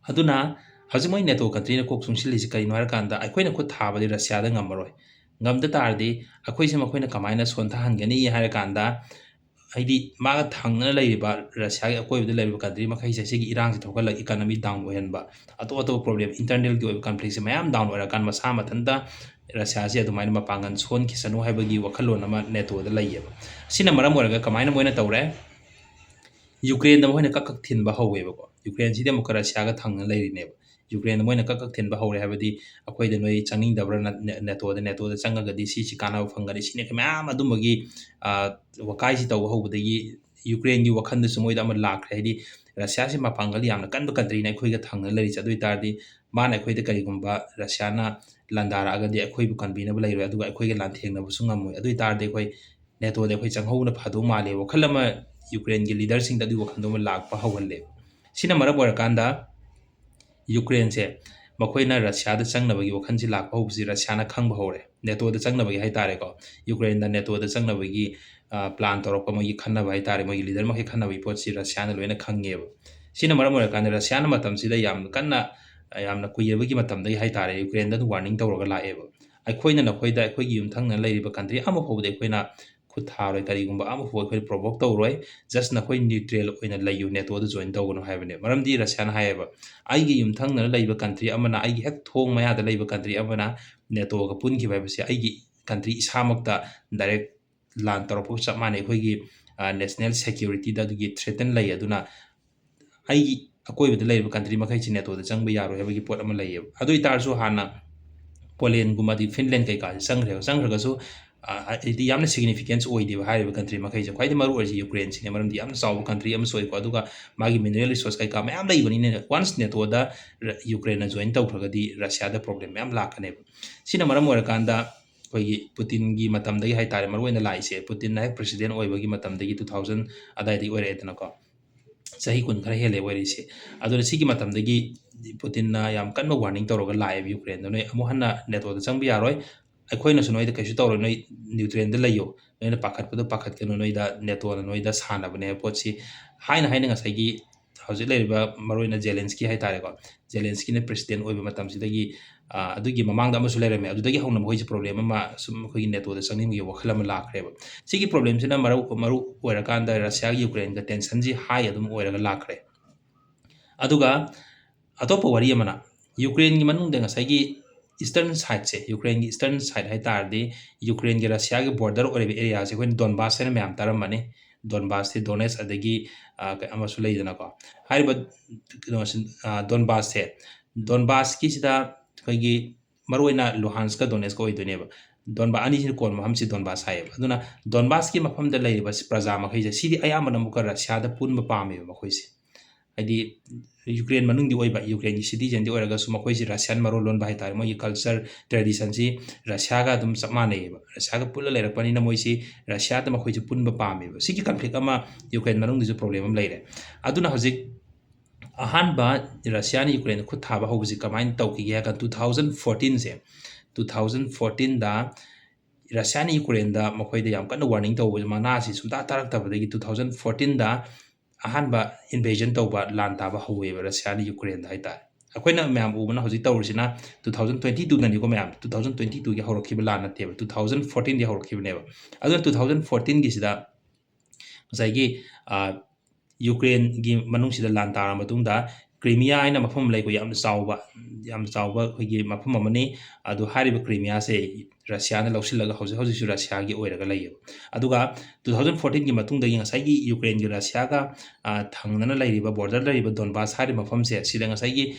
ꯑꯗꯨꯅ ꯍꯧꯖꯤꯛ ꯃꯣꯏ ꯅꯦꯇꯣ ꯀꯟꯇ꯭ꯔꯤꯅ ꯀꯣꯛ ꯆꯨꯡꯁꯤꯜꯂꯤꯁꯤ ꯀꯔꯤꯅꯣ ꯍꯥꯏꯔꯀꯥꯟꯗ, ꯑꯩꯈꯣꯏꯅ ꯈꯨꯠ ꯊꯥꯕꯗꯤ ꯔꯁꯤꯌꯥꯗ ꯉꯝꯃꯔꯣꯏ꯫ ꯉꯝꯗ ꯇꯥꯔꯗꯤ ꯑꯩꯈꯣꯏꯁꯦ ꯃꯈꯣꯏꯅ ꯀꯃꯥꯏꯅ ꯁꯣꯟꯊꯍꯟꯒꯅꯤ ꯍꯥꯏꯔꯀꯥꯟꯗ, ꯍꯥꯏꯗꯤ ꯃꯥꯒ ꯊꯪꯅꯅ ꯂꯩꯔꯤꯕ ꯔꯁꯤꯌꯥꯒꯤ ꯑꯀꯣꯏꯕꯗ ꯂꯩꯔꯤꯕ ꯀꯟꯇ꯭ꯔꯤ ꯃꯈꯩꯁꯦ ꯁꯤꯒꯤ ꯏꯔꯥꯡꯁꯤ ꯊꯣꯛꯍꯜꯂꯒ ꯏꯀꯅꯃꯤ ꯗꯥꯎꯟ ꯑꯣꯏꯍꯟꯕ, ꯑꯇꯣꯞ ꯑꯇꯣꯞꯄ ꯄ꯭ꯔꯣꯕ꯭ꯂꯦꯝ, ꯏꯟꯇꯔꯅꯦꯜꯒꯤ ꯑꯣꯏꯕ ꯀꯟꯐ꯭ꯂꯤꯛꯁꯦ ꯃꯌꯥꯝ ꯗꯥꯎꯟ ꯑꯣꯏꯔꯀꯥꯟꯗ ꯃꯁꯥ ꯃꯊꯟꯇ ꯔꯁꯤꯌꯥꯁꯤ ꯑꯗꯨꯃꯥꯏꯅ ꯃꯄꯥꯡꯒꯜ ꯁꯣꯟꯈꯤꯁꯅꯨ ꯍꯥꯏꯕꯒꯤ ꯋꯥꯈꯜꯂꯣꯟ ꯑꯃ ꯅꯦꯇꯣꯗ ꯂꯩꯌꯦꯕ꯫ ꯁꯤꯅ ꯃꯔꯝ ꯑꯣꯏꯔꯒ ꯀꯃꯥꯏꯅ ꯃꯣꯏꯅ ꯇꯧꯔꯦ? ꯌꯨꯀ꯭ꯔꯦꯟꯗ ꯃꯈꯣꯏꯅ ꯀꯛ ꯀꯛ ꯊꯤꯟꯕ ꯍꯧꯋꯦꯕꯀꯣ꯫ ꯌꯨꯀ꯭ꯔꯦꯟꯁꯤꯗꯤ ꯑꯃꯨꯛꯀ ꯔꯁꯤꯌꯥꯒ ꯊꯪꯅ ꯂꯩꯔꯤꯅꯦꯕ꯫ ꯌꯨꯀ꯭ꯔꯦꯟꯗ ꯃꯣꯏꯅ ꯀꯛ ꯀꯛ ꯊꯤꯟꯕ ꯍꯧꯔꯦ ꯍꯥꯏꯕꯗꯤ, "ꯑꯩꯈꯣꯏꯗ ꯅꯣꯏ ꯆꯪꯅꯤꯡꯗꯕ꯭ꯔꯥ? ꯅ-, ꯅꯦ-, ꯅꯦꯇꯣꯗ, ꯅꯦꯇꯣꯗ ꯆꯪꯉꯒꯗꯤ ꯁꯤ, ꯁꯤ ꯀꯥꯟꯅꯕ ꯐꯪꯒꯅꯤ", ꯁꯤꯅꯤ ꯃꯌꯥꯝ ꯑꯗꯨꯝꯕꯒꯤ, ꯑ, ꯋꯥꯀꯥꯏꯁꯤ ꯇꯧꯕ ꯍꯧꯕꯗꯒꯤ ꯌꯨꯀ꯭ꯔꯦꯟꯒꯤ ꯋꯥꯈꯜꯗꯁꯨ ꯃꯣꯏꯗ ꯑꯃ ꯂꯥꯛꯈ꯭ꯔꯦ꯫ ꯍꯥꯏꯗꯤ, ꯔꯁꯤꯌꯥꯁꯤ ꯃꯄꯥꯡꯒꯜ ꯌꯥꯝꯅ ꯀꯟꯕ ꯀꯟꯇ꯭ꯔꯤꯅ ꯑꯩꯈꯣꯏꯒ ꯊꯪꯅ ꯂꯩꯔꯤꯁꯦ꯫ ꯑꯗꯨ ꯑꯣꯏ ꯇꯥꯔꯗꯤ ꯃꯥꯅ ꯑꯩꯈꯣꯏꯗ ꯀꯔꯤꯒꯨꯝꯕ ꯔꯁꯤꯌꯥꯅ ꯂꯥꯟꯗꯥꯔꯛꯑꯒꯗꯤ ꯑꯩꯈꯣꯏꯕꯨ ꯀꯟꯕꯤꯅꯕ ꯂꯩꯔꯣꯏ, ꯑꯗꯨꯒ ꯑꯩꯈꯣꯏꯒ ꯂꯥꯟꯊꯦꯡꯅꯕꯁꯨ ꯉꯝꯃꯣꯏ꯫ ꯑꯗꯨ ꯑꯣꯏ ꯇꯥꯔꯗꯤ ꯑꯩꯈꯣꯏ ꯅꯦꯇꯣꯗ ꯑꯩꯈꯣꯏ ꯆꯪꯍꯧꯕꯅ ꯐꯗꯧ ꯃꯥꯜꯂꯦ꯫ ꯋꯥꯈꯜ ꯑꯃ ꯌꯨꯀ꯭ꯔꯦꯟꯒꯤ ꯂꯤꯗꯔꯁꯤꯡꯗ ꯑꯗꯨꯒꯤ ꯋꯥꯈꯜꯗꯣ ꯑꯃ ꯂꯥꯛꯄ ꯍꯧꯍꯜꯂꯦꯕ꯫ ꯁꯤꯅ ꯃꯔꯝ ꯑꯣꯏꯔꯀꯥꯟꯗ ꯌꯨꯀ꯭ꯔꯦꯟꯁꯦ ꯃꯈꯣꯏꯅ ꯔꯁꯤꯌꯥꯗ ꯆꯪꯅꯕꯒꯤ ꯋꯥꯈꯜꯁꯤ ꯂꯥꯛꯄ ꯍꯧꯕꯁꯤ ꯔꯁꯤꯌꯥꯅ ꯈꯪꯕ ꯍꯧꯔꯦ꯫ ꯅꯦꯇꯣꯗ ꯆꯪꯅꯕꯒꯤ ꯍꯥꯏ ꯇꯥꯔꯦꯀꯣ, ꯌꯨꯀ꯭ꯔꯦꯟꯗ ꯅꯦꯇꯣꯗ ꯆꯪꯅꯕꯒꯤ, ꯑ, ꯄ꯭ꯂꯥꯟ ꯇꯧꯔꯛꯄ, ꯃꯣꯏꯒꯤ ꯈꯟꯅꯕ ꯍꯥꯏ ꯇꯥꯔꯦ, ꯃꯣꯏꯒꯤ ꯂꯤꯗꯔ ꯃꯈꯩ ꯈꯟꯅꯕꯒꯤ ꯄꯣꯠꯁꯤ ꯔꯁꯤꯌꯥꯅ ꯂꯣꯏꯅ ꯈꯪꯉꯦꯕ꯫ ꯁꯤꯅ ꯃꯔꯝ ꯑꯣꯏꯔꯀꯥꯟꯗ ꯔꯁꯤꯌꯥꯅ ꯃꯇꯝꯁꯤꯗ ꯌꯥꯝ ꯀꯟꯅ, ꯌꯥꯝꯅ ꯀꯨꯏꯔꯕꯒꯤ ꯃꯇꯝꯗꯒꯤ ꯍꯥꯏ ꯇꯥꯔꯦ, ꯌꯨꯀ꯭ꯔꯦꯟꯗ ꯑꯗꯨꯝ ꯋꯥꯔꯅꯤꯡ ꯇꯧꯔꯒ ꯂꯥꯛꯑꯦꯕ꯫ "ꯑꯩꯈꯣꯏꯅ ꯅꯈꯣꯏꯗ, ꯑꯩꯈꯣꯏꯒꯤ ꯌꯨꯝꯊꯪꯅꯅ ꯂꯩꯔꯤꯕ ꯀꯟꯇ꯭ꯔꯤ ꯑꯃ ꯐꯥꯎꯕꯗ ꯑꯩꯈꯣꯏꯅ ꯈꯨꯠ ꯊꯥꯔꯣꯏ, ꯀꯔꯤꯒꯨꯝꯕ ꯑꯃ ꯐꯥꯎꯕ ꯑꯩꯈꯣꯏꯅ ꯄ꯭ꯔꯣꯚꯣꯛ ꯇꯧꯔꯣꯏ, just ꯅꯈꯣꯏ ꯅ꯭ꯌꯨꯇ꯭ꯔꯦꯜ ꯑꯣꯏꯅ ꯂꯩꯌꯨ, ꯅꯦꯇꯣꯗ ꯖꯣꯏꯟ ꯇꯧꯒꯅꯨ" ꯍꯥꯏꯕꯅꯦ꯫ ꯃꯔꯝꯗꯤ ꯔꯁꯤꯌꯥꯅ ꯍꯥꯏꯌꯦꯕ, "ꯑꯩꯒꯤ ꯌꯨꯝꯊꯪꯅꯅ ꯂꯩꯕ ꯀꯟꯇ꯭ꯔꯤ ꯑꯃꯅ, ꯑꯩꯒꯤ ꯍꯦꯛ ꯊꯣꯡ ꯃꯌꯥꯗ ꯂꯩꯕ ꯀꯟꯇ꯭ꯔꯤ ꯑꯃꯅ ꯅꯦꯇꯣꯒ ꯄꯨꯟꯈꯤꯕ ꯍꯥꯏꯕꯁꯦ ꯑꯩꯒꯤ ꯀꯟꯇ꯭ꯔꯤ ꯏꯁꯥꯃꯛꯇ ꯗꯥꯏꯔꯦꯛ ꯂꯥꯟ ꯇꯧꯔꯛꯄꯒ ꯆꯞ ꯃꯥꯟꯅꯩ꯫ ꯑꯩꯈꯣꯏꯒꯤ, ꯑ, ꯅꯦꯁꯅꯦꯜ ꯁꯦꯀ꯭ꯌꯨꯔꯤꯇꯤꯗ ꯑꯗꯨꯒꯤ ꯊ꯭ꯔꯦꯇꯟ ꯂꯩ꯫ ꯑꯗꯨꯅ ꯑꯩꯒꯤ ꯑꯀꯣꯏꯕꯗ ꯂꯩꯔꯤꯕ ꯀꯟꯇ꯭ꯔꯤ ꯃꯈꯩꯁꯤ ꯅꯦꯇꯣꯗ ꯆꯪꯕ ꯌꯥꯔꯣꯏ" ꯍꯥꯏꯕꯒꯤ ꯄꯣꯠ ꯑꯃ ꯂꯩꯌꯦꯕ꯫ ꯑꯗꯨ ꯑꯣꯏ ꯇꯥꯔꯁꯨ ꯍꯥꯟꯅ ꯄꯣꯂꯦꯟꯒꯨꯝꯕ, ꯑꯗꯩ ꯐꯤꯟꯂꯦꯟ ꯀꯩꯀꯥꯁꯦ ꯆꯪꯈ꯭ꯔꯦꯕ꯫ ꯆꯪꯈ꯭ꯔꯒꯁꯨ, ꯑ, ꯍꯥꯏꯗꯤ ꯌꯥꯝꯅ ꯁꯤꯒꯅꯤꯐꯤꯀꯦꯟꯁ ꯑꯣꯏꯗꯦꯕ ꯍꯥꯏꯔꯤꯕ ꯀꯟꯇ꯭ꯔꯤ ꯃꯈꯩꯁꯦ꯫ ꯈ꯭ꯋꯥꯏꯗꯒꯤ ꯃꯔꯨ ꯑꯣꯏꯔꯤꯁꯤ ꯌꯨꯀ꯭ꯔꯦꯟꯁꯤꯅꯦ, ꯃꯔꯝꯗꯤ ꯌꯥꯝꯅ ꯆꯥꯎꯕ ꯀꯟꯇ꯭ꯔꯤ ꯑꯃꯁꯨ ꯑꯣꯏꯀꯣ, ꯑꯗꯨꯒ ꯃꯥꯒꯤ ꯃꯤꯅꯔꯦꯜ ꯔꯤꯁꯣꯔꯁ ꯀꯩꯀꯥ ꯃꯌꯥꯝ ꯂꯩꯕꯅꯤꯅ꯫ ꯋꯥꯟꯁ ꯅꯦꯇꯣꯗ ꯔ-, ꯌꯨꯀ꯭ꯔꯦꯟꯅ ꯖꯣꯏꯟ ꯇꯧꯈ꯭ꯔꯒꯗꯤ ꯔꯁꯤꯌꯥꯗ ꯄ꯭ꯔꯣꯕ꯭ꯂꯦꯝ ꯃꯌꯥꯝ ꯂꯥꯛꯀꯅꯦꯕ꯫ ꯁꯤꯅ ꯃꯔꯝ ꯑꯣꯏꯔꯀꯥꯟꯗ ꯑꯩꯈꯣꯏꯒꯤ ꯄꯨꯇꯤꯟꯒꯤ ꯃꯇꯝꯗꯒꯤ ꯍꯥꯏ ꯇꯥꯔꯦ, ꯃꯔꯨꯑꯣꯏꯅ ꯂꯥꯛꯏꯁꯦ, ꯄꯨꯇꯤꯟꯅ ꯍꯦꯛ ꯄ꯭ꯔꯦꯁꯤꯗꯦꯟ ꯑꯣꯏꯕꯒꯤ ꯃꯇꯝꯗꯒꯤ, ꯇꯨ ꯊꯥꯎꯖꯟ ꯑꯗꯥꯏꯗꯒꯤ ꯑꯣꯏꯔꯛꯑꯦꯗꯅꯀꯣ꯫ ꯆꯍꯤ ꯀꯨꯟ ꯈꯔ ꯍꯦꯜꯂꯦ ꯑꯣꯏꯔꯤꯁꯦ꯫ ꯑꯗꯨꯅ ꯁꯤꯒꯤ ꯃꯇꯝꯗꯒꯤ ꯄꯨꯇꯤꯟꯅ ꯌꯥꯝ ꯀꯟꯕ warning ꯇꯧꯔꯒ ꯂꯥꯛꯑꯦꯕ ꯌꯨꯀ꯭ꯔꯦꯟꯗ, "ꯅꯣꯏ ꯑꯃꯨꯛ ꯍꯟꯅ ꯅꯦꯇꯣꯗ ꯆꯪꯕ ꯌꯥꯔꯣꯏ, ꯑꯩꯈꯣꯏꯅꯁꯨ ꯅꯣꯏꯗ ꯀꯩꯁꯨ ꯇꯧꯔꯣꯏ, ꯅꯣꯏ ꯅ꯭ꯌꯨꯇ꯭ꯔꯦꯟꯗ ꯂꯩꯌꯣ, ꯅꯣꯏꯅ ꯄꯥꯈꯠꯄꯗꯣ ꯄꯥꯈꯠꯀꯅꯨ, ꯅꯣꯏꯗ ꯅꯦꯇꯣꯅ ꯅꯣꯏꯗ ꯁꯥꯟꯅꯕꯅꯦ" ꯍꯥꯏꯕ ꯄꯣꯠꯁꯤ ꯍꯥꯏꯅ ꯍꯥꯏꯅ ꯉꯁꯥꯏꯒꯤ ꯍꯧꯖꯤꯛ ꯂꯩꯔꯤꯕ ꯃꯔꯨꯑꯣꯏꯅ ꯖꯦꯂꯦꯟꯁꯀꯤ ꯍꯥꯏꯇꯥꯔꯦꯀꯣ, ꯖꯦꯂꯦꯟꯁꯀꯤꯅ president ꯑꯣꯏꯕ ꯃꯇꯝꯁꯤꯗꯒꯤ, ꯑ, ꯑꯗꯨꯒꯤ ꯃꯃꯥꯡꯗ ꯑꯃꯁꯨ ꯂꯩꯔꯝꯃꯦ, ꯑꯗꯨꯗꯒꯤ ꯍꯧꯅ ꯃꯈꯣꯏꯁꯦ problem ꯑꯃ ꯁꯨꯝ ꯑꯩꯈꯣꯏꯒꯤ ꯅꯦꯇꯣꯗ ꯆꯪꯅꯤꯡꯕꯒꯤ ꯋꯥꯈꯜ ꯑꯃ ꯂꯥꯛꯈ꯭ꯔꯦꯕ꯫ ꯁꯤꯒꯤ problemꯁꯤꯅ ꯃꯔꯨ, ꯃꯔꯨ ꯑꯣꯏꯔꯀꯥꯟꯗ ꯔꯁꯤꯌꯥꯒꯤ ꯌꯨꯀ꯭ꯔꯦꯟꯒ tensionꯁꯤ high ꯑꯗꯨꯝ ꯑꯣꯏꯔꯒ ꯂꯥꯛꯈ꯭ꯔꯦ꯫ ꯑꯗꯨꯒ ꯑꯇꯣꯞꯄ ꯋꯥꯔꯤ ꯑꯃꯅ, ꯌꯨꯀ꯭ꯔꯦꯟꯒꯤ ꯃꯅꯨꯡꯗ ꯉꯁꯥꯏꯒꯤ eastern sideꯁꯦ, ꯌꯨꯀ꯭ꯔꯦꯟꯒꯤ eastern side ꯍꯥꯏ ꯇꯥꯔꯗꯤ, ꯌꯨꯀ꯭ꯔꯦꯟꯒꯤ ꯔꯁꯤꯌꯥꯒꯤ border ꯑꯣꯏꯔꯤꯕ areaꯁꯦ ꯑꯩꯈꯣꯏꯅ ꯗꯣꯟꯕꯥꯁ ꯍꯥꯏꯅ ꯃꯌꯥꯝ ꯇꯥꯔꯝꯃꯅꯤ꯫ ꯗꯣꯟꯕꯥꯁꯁꯦ ꯗꯣꯅꯦꯁ ꯑꯗꯒꯤ, ꯑ, ꯀ-, ꯑꯃꯁꯨ ꯂꯩꯗꯅꯀꯣ꯫ ꯍꯥꯏꯔꯤꯕ ꯀꯩꯅꯣꯁꯤ, ꯑ, ꯗꯣꯟꯕꯥꯁꯁꯦ, ꯗꯣꯟꯕꯥꯁꯀꯤꯁꯤꯗ ꯑꯩꯈꯣꯏꯒꯤ ꯃꯔꯨꯑꯣꯏꯅ ꯂꯨꯍꯥꯟꯁꯀ ꯗꯣꯅꯦꯁꯀ ꯑꯣꯏꯗꯣꯏꯅꯦꯕ꯫ ꯗꯣꯟꯕꯥ-, ꯑꯅꯤꯁꯤꯅ ꯀꯣꯟꯕ ꯃꯐꯝꯁꯤ ꯗꯣꯟꯕꯥꯁ ꯍꯥꯏꯌꯦꯕ꯫ ꯑꯗꯨꯅ ꯗꯣꯟꯕꯥꯁꯀꯤ ꯃꯐꯝꯗ ꯂꯩꯔꯤꯕ ꯁꯤ ꯄ꯭ꯔꯖꯥ ꯃꯈꯩꯁꯦ, ꯁꯤꯗꯤ ꯑꯌꯥꯝꯕꯅ ꯑꯃꯨꯛꯀ ꯔꯁꯤꯌꯥꯗ ꯄꯨꯟꯕ ꯄꯥꯝꯃꯦꯕ ꯃꯈꯣꯏꯁꯦ꯫ ꯍꯥꯏꯗꯤ ꯌꯨꯀ꯭ꯔꯦꯟ ꯃꯅꯨꯡꯗꯤ ꯑꯣꯏꯕ, ꯌꯨꯀ꯭ꯔꯦꯟꯒꯤ citizenꯗꯤ ꯑꯣꯏꯔꯒꯁꯨ ꯃꯈꯣꯏꯁꯤ ꯔꯁꯤꯌꯥꯟ ꯃꯔꯣꯟ ꯂꯣꯟꯕ ꯍꯥꯏꯇꯥꯔꯦ, ꯃꯣꯏꯒꯤ culture, traditionꯁꯤ ꯔꯁꯤꯌꯥꯒ ꯑꯗꯨꯝ ꯆꯞ ꯃꯥꯟꯅꯩꯌꯦꯕ, ꯔꯁꯤꯌꯥꯒ ꯄꯨꯜꯂ ꯂꯩꯔꯛꯄꯅꯤꯅ ꯃꯣꯏꯁꯤ ꯔꯁꯤꯌꯥꯗ ꯃꯈꯣꯏꯁꯤ ꯄꯨꯟꯕ ꯄꯥꯝꯃꯦꯕ꯫ ꯁꯤꯒꯤ conflict ꯑꯃ ꯌꯨꯀ꯭ꯔꯦꯟ ꯃꯅꯨꯡꯗꯁꯨ problem ꯑꯃ ꯂꯩꯔꯦ꯫ ꯑꯗꯨꯅ ꯍꯧꯖꯤꯛ ꯑꯍꯥꯟꯕ ꯔꯁꯤꯌꯥꯅ ꯌꯨꯀ꯭ꯔꯦꯟꯗ ꯈꯨꯠ ꯊꯥꯕ ꯍꯧꯕꯁꯤ ꯀꯃꯥꯏꯅ ꯇꯧꯈꯤꯒꯦ ꯍꯥꯏ ꯀꯥꯟꯗ, two thousand fourteenꯁꯦ, two thousand fourteenꯗ ꯔꯁꯤꯌꯥꯅ ꯌꯨꯀ꯭ꯔꯦꯟꯗ ꯃꯈꯣꯏꯗ ꯌꯥꯝ ꯀꯟꯅ warning ꯇꯧꯕ ꯃꯅꯥꯁꯤ ꯁꯨꯡꯇꯥ ꯇꯥꯔꯛꯇꯕꯗꯒꯤ, two thousand fourteenꯗ ꯑꯍꯥꯟꯕ invasion ꯇꯧꯕ, ꯂꯥꯟ ꯇꯥꯕ ꯍꯧꯋꯦꯕ ꯔꯁꯤꯌꯥꯅ ꯌꯨꯀ꯭ꯔꯦꯟꯗ ꯍꯥꯏꯇꯥꯔꯦ꯫ ꯑꯩꯈꯣꯏꯅ ꯃꯌꯥꯝ ꯎꯕꯅ ꯍꯧꯖꯤꯛ ꯇꯧꯔꯤꯁꯤꯅ two thousand twenty twoꯗꯅꯤꯀꯣ ꯃꯌꯥꯝ, two thousand twenty twoꯒꯤ ꯍꯧꯔꯛꯈꯤꯕ ꯂꯥꯟ ꯅꯠꯇꯦꯕ, two thousand fourteenꯗꯤ ꯍꯧꯔꯛꯈꯤꯕꯅꯦꯕ꯫ ꯑꯗꯨꯅ two thousand fourteenꯒꯤꯁꯤꯗ ꯉꯁꯥꯏꯒꯤ, ꯑ, ꯌꯨꯀ꯭ꯔꯦꯟꯒꯤ ꯃꯅꯨꯡꯁꯤꯗ ꯂꯥꯟ ꯇꯥꯔ ꯃꯇꯨꯡꯗ, ꯀ꯭ꯔꯤꯃꯤꯌꯥ ꯍꯥꯏꯅ ꯃꯐꯝ ꯑꯃ ꯂꯩꯀꯣ, ꯌꯥꯝꯅ ꯆꯥꯎꯕ, ꯌꯥꯝꯅ ꯆꯥꯎꯕ ꯑꯩꯈꯣꯏꯒꯤ ꯃꯐꯝ ꯑꯃꯅꯤ꯫ ꯑꯗꯨ ꯍꯥꯏꯔꯤꯕ ꯀ꯭ꯔꯤꯃꯤꯌꯥꯁꯦ ꯔꯁꯤꯌꯥꯅ ꯂꯧꯁꯤꯜꯂꯒ ꯍꯧꯖꯤꯛ ꯍꯧꯖꯤꯛꯁꯨ ꯔꯁꯤꯌꯥꯒꯤ ꯑꯣꯏꯔꯒ ꯂꯩꯌꯦꯕ꯫ ꯑꯗꯨꯒ two thousand fourteenꯒꯤ ꯃꯇꯨꯡꯗꯒꯤ ꯉꯁꯥꯏꯒꯤ ꯌꯨꯀ꯭ꯔꯦꯟꯒꯤ ꯔꯁꯤꯌꯥꯒ, ꯑ, ꯊꯪꯅꯅ ꯂꯩꯔꯤꯕ, border ꯂꯩꯔꯤꯕ ꯗꯣꯟꯕꯥꯁ ꯍꯥꯏꯔꯤꯕ ꯃꯐꯝꯁꯦ, ꯁꯤꯗ ꯉꯁꯥꯏꯒꯤ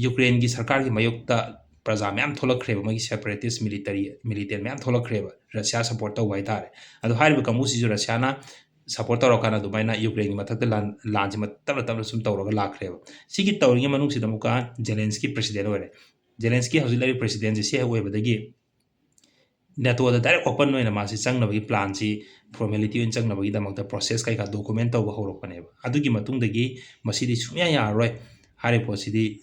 ꯌꯨꯀ꯭ꯔꯦꯟꯒꯤ ꯁꯔꯀꯥꯔꯒꯤ ꯃꯥꯌꯣꯛꯇ ꯄ꯭ꯔꯖꯥ ꯃꯌꯥꯝ ꯊꯣꯛꯂꯛꯈ꯭ꯔꯦꯕ, ꯃꯣꯏꯒꯤ separatist military, militant ꯃꯌꯥꯝ ꯊꯣꯛꯂꯛꯈ꯭ꯔꯦꯕ ꯔꯁꯤꯌꯥ support ꯇꯧꯕ ꯍꯥꯏꯇꯥꯔꯦ꯫ ꯑꯗꯣ ꯍꯥꯏꯔꯤꯕ ꯀꯥꯡꯕꯨꯁꯤꯁꯨ ꯔꯁꯤꯌꯥꯅ support ꯇꯧꯔꯀꯥꯟꯗ ꯑꯗꯨꯃꯥꯏꯅ ꯌꯨꯀ꯭ꯔꯦꯟꯒꯤ ꯃꯊꯛꯇ ꯂꯥꯟ, ꯂꯥꯟꯁꯤ ꯃ-, ꯇꯞꯅ ꯇꯞꯅ ꯁꯨꯝ ꯇꯧꯔꯒ ꯂꯥꯛꯈ꯭ꯔꯦꯕ꯫ ꯁꯤꯒꯤ ꯇꯧꯔꯤꯉꯩ ꯃꯅꯨꯡꯁꯤꯗ ꯑꯃꯨꯛꯀ ꯖꯦꯂꯦꯟꯁꯀꯤ president ꯑꯣꯏꯔꯦ꯫ ꯖꯦꯂꯦꯟꯁꯀꯤ ꯍꯧꯖꯤꯛ ꯂꯩꯔꯤꯕ presidentꯁꯦ ꯁꯤ ꯍꯦꯛ ꯑꯣꯏꯕꯗꯒꯤ ꯅꯦꯇꯣꯗ ꯗꯥꯏꯔꯦꯛ ꯑꯣꯄꯟ ꯑꯣꯏꯅ ꯃꯥꯁꯤ ꯆꯪꯅꯕꯒꯤ ꯄ꯭ꯂꯥꯟꯁꯤ, ꯐꯣꯔꯃꯦꯂꯤꯇꯤ ꯑꯣꯏꯅ ꯆꯪꯅꯕꯒꯤꯗꯃꯛꯇ ꯄ꯭ꯔꯣꯁꯦꯁ ꯀꯩꯀꯥ ꯗꯣꯀꯨꯃꯦꯟ ꯇꯧꯕ ꯍꯧꯔꯛꯄꯅꯦꯕ꯫ ꯑꯗꯨꯒꯤ ꯃꯇꯨꯡꯗꯒꯤ ꯃꯁꯤꯗꯤ ꯁꯨꯡꯌꯥ ꯌꯥꯔꯔꯣꯏ, ꯍꯥꯏꯔꯤꯕ ꯄꯣꯠꯁꯤꯗꯤ,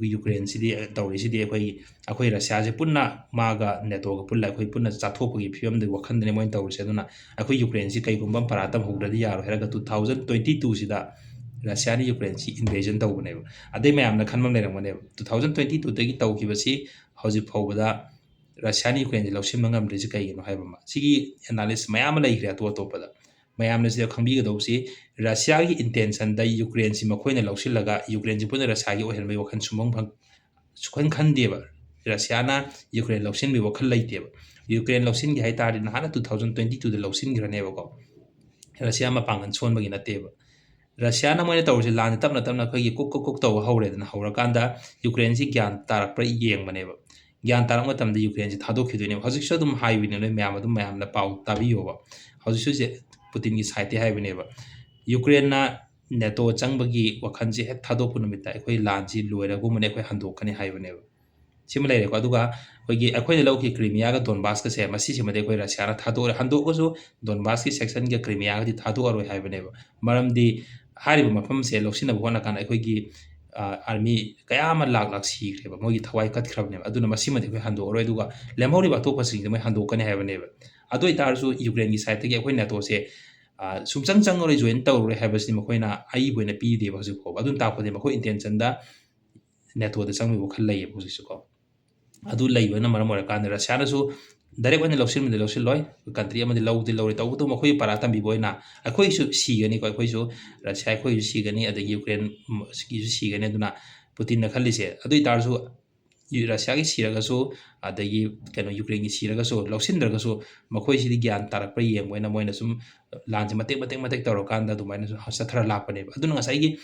ꯌꯨꯀ꯭ꯔꯦꯟꯁꯤꯗꯤ ꯇꯧꯔꯤꯁꯤꯗꯤ ꯑꯩꯈꯣꯏꯒꯤ, ꯑꯩꯈꯣꯏ ꯔꯁꯤꯌꯥꯁꯦ ꯄꯨꯟꯅ ꯃꯥꯒ ꯅꯦꯇꯣꯒ ꯄꯨꯜꯂ ꯑꯩꯈꯣꯏ ꯄꯨꯟꯅ ꯆꯥꯊꯣꯛꯄꯒꯤ ꯐꯤꯕꯝꯗꯒꯤ ꯋꯥꯈꯜꯗꯅꯦ ꯃꯣꯏꯅ ꯇꯧꯔꯤꯁꯦ꯫ ꯑꯗꯨꯅ ꯑꯩꯈꯣꯏ ꯌꯨꯀ꯭ꯔꯦꯟꯁꯤ ꯀꯩꯒꯨꯝꯕ ꯑꯃ ꯄꯔꯥ ꯇꯝꯍꯧꯗ꯭ꯔꯗꯤ ꯌꯥꯔꯣꯏ ꯍꯥꯏꯔꯒ two thousand twenty twoꯁꯤꯗ ꯔꯁꯤꯌꯥꯅ ꯌꯨꯀ꯭ꯔꯦꯟꯁꯤ ꯏꯟꯚꯦꯖꯟ ꯇꯧꯕꯅꯦꯕ꯫ ꯑꯗꯩ ꯃꯌꯥꯝꯅ ꯈꯟꯕ ꯑꯃ ꯂꯩꯔꯝꯒꯅꯦꯕ, two thousand twenty twoꯗꯒꯤ ꯇꯧꯈꯤꯕꯁꯤ ꯍꯧꯖꯤꯛ ꯐꯥꯎꯕꯗ ꯔꯁꯤꯌꯥꯅ ꯌꯨꯀ꯭ꯔꯦꯟꯁꯤ ꯂꯧꯁꯤꯟꯕ ꯉꯝꯗ꯭ꯔꯤꯁꯤ ꯀꯩꯒꯤꯅꯣ ꯍꯥꯏꯕ ꯑꯃ꯫ ꯁꯤꯒꯤ ꯑꯦꯅꯥꯂꯤꯁ ꯃꯌꯥꯝ ꯑꯃ ꯂꯩꯈ꯭ꯔꯦ ꯑꯇꯣꯞ ꯑꯇꯣꯞꯄꯗ꯫ ꯃꯌꯥꯝꯅ ꯁꯤꯗ ꯈꯪꯕꯤꯒꯗꯧꯕꯁꯤ, ꯔꯁꯤꯌꯥꯒꯤ ꯏꯟꯇꯦꯟꯁꯟꯗ ꯌꯨꯀ꯭ꯔꯦꯟꯁꯤ ꯃꯈꯣꯏꯅ ꯂꯧꯁꯤꯜꯂꯒ ꯌꯨꯀ꯭ꯔꯦꯟꯁꯤ ꯄꯨꯟꯅ ꯔꯁꯤꯌꯥꯒꯤ ꯑꯣꯏꯍꯟꯕꯒꯤ ꯋꯥꯈꯜ ꯁꯨꯡꯐꯝ ꯐꯪ-, ꯁꯨꯡꯈꯟ ꯈꯟꯗꯦꯕ꯫ ꯔꯁꯤꯌꯥꯅ ꯌꯨꯀ꯭ꯔꯦꯟ ꯂꯧꯁꯤꯟꯕꯒꯤ ꯋꯥꯈꯜ ꯂꯩꯇꯦꯕ꯫ ꯌꯨꯀ꯭ꯔꯦꯟ ꯂꯧꯁꯤꯟꯒꯦ ꯍꯥꯏ ꯇꯥꯔꯗꯤ ꯅꯍꯥꯟꯅ two thousand twenty twoꯗ ꯂꯧꯁꯤꯟꯈ꯭ꯔꯅꯦꯕꯀꯣ꯫ ꯔꯁꯤꯌꯥ ꯃꯄꯥꯡꯒꯜ ꯁꯣꯟꯕꯒꯤ ꯅꯠꯇꯦꯕ꯫ ꯔꯁꯤꯌꯥꯅ ꯃꯣꯏꯅ ꯇꯧꯔꯤꯁꯦ ꯂꯥꯟꯁꯦ ꯇꯞꯅ ꯇꯞꯅ ꯑꯩꯈꯣꯏꯒꯤ ꯀꯨꯛ ꯀꯨꯛ ꯀꯨꯛ ꯇꯧꯕ ꯍꯧꯔꯦꯗꯅ, ꯍꯧꯔꯀꯥꯟꯗ ꯌꯨꯀ꯭ꯔꯦꯟꯁꯤ ꯒ꯭ꯌꯥꯟ ꯇꯥꯔꯛꯄ꯭ꯔꯥ ꯌꯦꯡꯕꯅꯦꯕ꯫ ꯒ꯭ꯌꯥꯟ ꯇꯥꯔꯛꯄ ꯃꯇꯝꯗ ꯌꯨꯀ꯭ꯔꯦꯟꯁꯤ ꯊꯥꯗꯣꯛꯈꯤꯗꯣꯏꯅꯦꯕ꯫ ꯍꯧꯖꯤꯛꯁꯨ ꯑꯗꯨꯝ ꯍꯥꯏꯕꯅꯦ, ꯅꯣꯏ ꯃꯌꯥꯝ ꯑꯗꯨꯝ ꯃꯌꯥꯝꯅ ꯄꯥꯎ ꯇꯥꯕꯤꯌꯣꯕ꯫ ꯍꯧꯖꯤꯛꯁꯨ ꯍꯧꯖꯤꯛ ꯄꯨꯇꯤꯟꯒꯤ ꯁꯥꯏꯠꯇꯤ ꯍꯥꯏꯕꯅꯦꯕ, ꯌꯨꯀ꯭ꯔꯦꯟꯅ ꯅꯦꯇꯣ ꯆꯪꯕꯒꯤ ꯋꯥꯈꯜꯁꯦ ꯍꯦꯛ ꯊꯥꯗꯣꯛꯄ ꯅꯨꯃꯤꯠꯇ ꯑꯩꯈꯣꯏ ꯂꯥꯟꯁꯤ ꯂꯣꯏꯔꯒꯨꯝꯕꯅꯦ ꯑꯩꯈꯣꯏ ꯍꯟꯗꯣꯛꯀꯅꯤ ꯍꯥꯏꯕꯅꯦꯕ꯫ ꯁꯤꯃ ꯂꯩꯔꯦꯀꯣ꯫ ꯑꯗꯨꯒ ꯑꯩꯈꯣꯏꯒꯤ, ꯑꯩꯈꯣꯏꯅ ꯂꯧꯈꯤ ꯀ꯭ꯔꯤꯃꯤꯌꯥꯒ ꯗꯣꯟꯕꯥꯁꯀꯁꯦ, ꯃꯁꯤꯁꯤꯃꯗꯤ ꯑꯩꯈꯣꯏ ꯔꯁꯤꯌꯥꯅ ꯊꯥꯗꯣꯛꯑꯔꯣꯏ, ꯍꯟꯗꯣꯛꯑꯁꯨ ꯗꯣꯟꯕꯥꯁꯀꯤ ꯁꯦꯛꯁꯟꯒ ꯀ꯭ꯔꯤꯃꯤꯌꯥꯒꯗꯤ ꯊꯥꯗꯣꯛꯑꯔꯣꯏ ꯍꯥꯏꯕꯅꯦꯕ꯫ ꯃꯔꯝꯗꯤ ꯍꯥꯏꯔꯤꯕ ꯃꯐꯝꯁꯦ ꯂꯧꯁꯤꯟꯅꯕ ꯍꯣꯠꯅ ꯀꯥꯟꯗ ꯑꯩꯈꯣꯏꯒꯤ, ꯑ, ꯑꯥꯔꯃꯤ ꯀꯌꯥ ꯑꯃ ꯂꯥꯛ ꯂꯥꯛ ꯁꯤꯈ꯭ꯔꯦꯕ, ꯃꯣꯏꯒꯤ ꯊꯋꯥꯏ ꯀꯠꯈ꯭ꯔꯕꯅꯦꯕ꯫ ꯑꯗꯨꯅ ꯃꯁꯤꯃꯗꯤ ꯑꯩꯈꯣꯏ ꯍꯟꯗꯣꯛꯑꯔꯣꯏ, ꯑꯗꯨꯒ ꯂꯦꯝꯍꯧꯔꯤꯕ ꯑꯇꯣꯞꯄꯁꯤꯡꯁꯦ ꯃꯣꯏ ꯍꯟꯗꯣꯛꯀꯅꯤ ꯍꯥꯏꯕꯅꯦꯕ꯫ ꯑꯗꯨ ꯑꯣꯏꯇꯥꯔꯁꯨ ꯌꯨꯀ꯭ꯔꯦꯟꯒꯤ ꯁꯥꯏꯠꯇꯒꯤ ꯑꯩꯈꯣꯏ ꯅꯦꯇꯣꯁꯦ, ꯑ, ꯁꯨꯡꯆꯪ ꯆꯪꯉꯔꯣꯏ, ꯖꯣꯏꯟ ꯇꯧꯔꯔꯣꯏ ꯍꯥꯏꯕꯁꯤꯗꯤ ꯃꯈꯣꯏꯅ ꯑꯏꯕ ꯑꯣꯏꯅ ꯄꯤꯗꯦꯕ ꯍꯧꯖꯤꯛ ꯐꯥꯎꯕ꯫ ꯑꯗꯨꯅ ꯇꯥꯛꯄꯗꯤ ꯃꯈꯣꯏ ꯏꯟꯇꯦꯟꯁꯟꯗ ꯅꯦꯇꯣꯗ ꯆꯪꯕꯒꯤ ꯋꯥꯈꯜ ꯂꯩꯌꯦꯕ ꯍꯧꯖꯤꯛꯁꯨꯀꯣ꯫ ꯑꯗꯨ ꯂꯩꯕꯅ ꯃꯔꯝ ꯑꯣꯏꯔꯀꯥꯟꯗ ꯔꯁꯤꯌꯥꯅꯁꯨ ꯗꯥꯏꯔꯦꯛ ꯑꯣꯏꯅ ꯂꯧꯁꯤꯟꯕꯗꯤ ꯂꯧꯁꯤꯜꯂꯣꯏ, ꯀꯟꯇ꯭ꯔꯤ ꯑꯃꯗꯤ ꯂꯧꯗꯤ ꯂꯧꯔꯦ, ꯇꯧꯕꯇꯕꯨ ꯃꯈꯣꯏꯒꯤ ꯄꯔꯥ ꯇꯝꯕꯤꯕ ꯑꯣꯏꯅ ꯑꯩꯈꯣꯏꯁꯨ ꯁꯤꯒꯅꯤꯀꯣ, ꯑꯩꯈꯣꯏꯁꯨ, ꯔꯁꯤꯌꯥ ꯑꯩꯈꯣꯏꯁꯨ ꯁꯤꯒꯅꯤ, ꯑꯗꯒꯤ ꯌꯨꯀ꯭ꯔꯦꯟꯒꯤꯁꯨ ꯁꯤꯒꯅꯤ꯫ ꯑꯗꯨꯅ ꯄꯨꯇꯤꯟꯅ ꯈꯜꯂꯤꯁꯦ ꯑꯗꯨ ꯑꯣꯏꯇꯥꯔꯁꯨ, ꯌꯨ-, ꯔꯁꯤꯌꯥꯒꯤ ꯁꯤꯔꯒꯁꯨ, ꯑꯗꯒꯤ ꯀꯩꯅꯣ, ꯌꯨꯀ꯭ꯔꯦꯟꯒꯤ ꯁꯤꯔꯒꯁꯨ, ꯂꯧꯁꯤꯟꯗ꯭ꯔꯒꯁꯨ ꯃꯈꯣꯏꯁꯤꯗꯤ ꯒ꯭ꯌꯥꯟ ꯇꯥꯔꯛꯄ꯭ꯔꯥ ꯌꯦꯡꯕ ꯑꯣꯏꯅ ꯃꯣꯏꯅ ꯁꯨꯝ ꯂꯥꯟꯁꯦ ꯃꯇꯦꯛ ꯃꯇꯦꯛ ꯃꯇꯦꯛ ꯇꯧꯔꯀꯥꯟꯗ ꯑꯗꯨꯃꯥꯏꯅꯁꯨ ꯆꯠꯊꯔ ꯂꯥꯛꯄꯅꯦꯕ꯫ ꯑꯗꯨꯅ ꯉꯁꯥꯏꯒꯤ